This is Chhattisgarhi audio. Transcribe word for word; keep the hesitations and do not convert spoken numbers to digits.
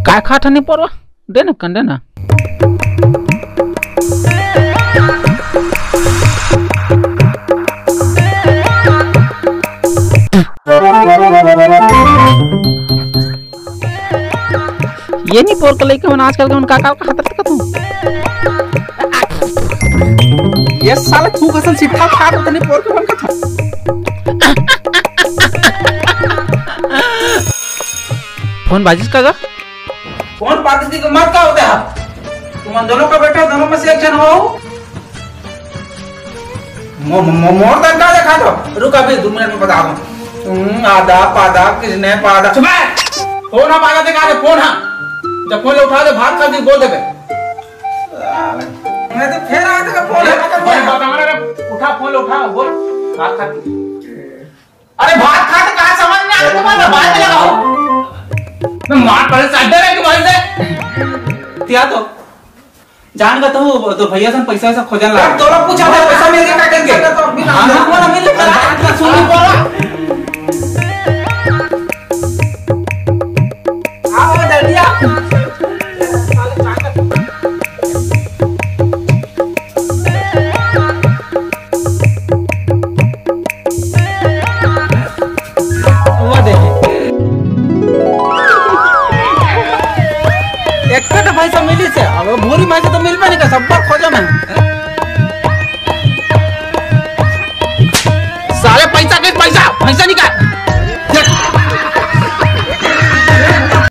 काय खात हनी पोरवा? दे ना, कन दे ना। ये नहीं पोर के लइका मन आजकल के मन का का खात रहत का तू? ये साला तू कसन सिट्ठा खात तनी पोर के मन का था। फोन बाजिस का गा? फोन बाजिस के मत का होता है? तुम दोनों का बेटा, दोनों में से एक जन हो। मो-, मो-, मोर तनखा देखा तो। रुक, अभी दो मिनट में बता दूं। हम्म, आधा पादा, किसने पादा? चुप है। फोन हा पादा देखा दे, फोन हा। जब फोन उठा दे, भात खा दी, बोल देबे। मैं तो फेर आ तेरा फोन अरे, है, मैं तो फेर। बता रहा, उठा फोन, उठा, बोल। भात खा दी। अरे, भात खा के कहाँ समझ में आ रहा तुम्हारा? बात लगाओ। मैं मार पड़े, साथ दे रहे तुम्हारे से। क्या तो? जान का तो, तो भैया से पैसा वैसा खोजन लगा। तोला पूछा था, पैसा मिल गया, क्या करके? हाँ, हाँ, बोला, मिल गया। बात ना सुनी, बोला। आओ, जल्दी आओ। वो देखे। एक तो पैसा मिली से, अब भूरी माई से तो मिल पानी का, सब